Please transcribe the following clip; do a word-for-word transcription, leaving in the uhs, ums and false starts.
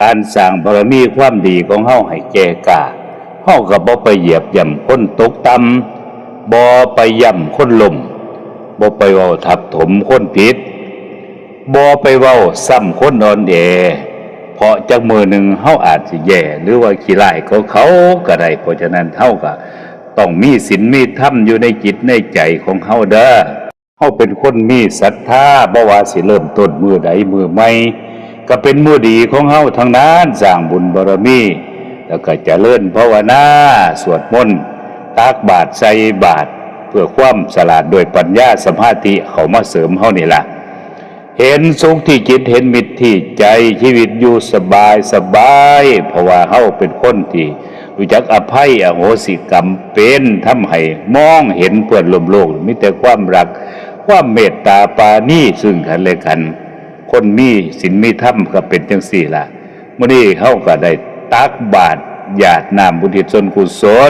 การสร้างบารมีความดีของเฮาให้แก่กล้า เฮาก็บ่ไปเหยียบย่ำคนตกต่ำ บ่ไปย่ำคนล้ม บ่ไปเว้าทับถมคนผิด บ่ไปเว้าซ้ำคนอ่อนแอ เพราะจักมื้อหนึ่งเฮาอาจสิแย่หรือว่าขี้ร้ายกว่าเขาก็ได้ เพราะฉะนั้นเฮาก็ต้องมีศีลมีธรรมอยู่ในจิตในใจของเฮาเด้อ เฮาเป็นคนมีศรัทธา บ่ว่าสิเริ่มต้นมื้อใดมื้อใหม่ ก็เป็นมื้อดีของเฮาทั้งนั้น สร้างบุญบารมี แล้วก็เจริญภาวนา สวดมนต์ ตักบาตรใส่บาตร เพื่อความฉลาดด้วยปัญญาสมาธิเข้ามาเสริมเฮานี่ล่ะ เห็นสุขที่จิต เห็นมิตรที่ใจ ชีวิตอยู่สบายสบาย เพราะว่าเฮาเป็นคนที่รู้จักอภัยอโหสิกรรมเป็น ทำให้มองเห็นเพื่อนร่วมโลก มีแต่ความรัก ความเมตตาปราณีซึ่งกันและกัน คนมีศีลมีธรรมก็เป็นจังซี่ล่ะ มื้อนี้เฮาก็ได้ตักบาตรหยาดน้ำอุทิศส่วนกุศล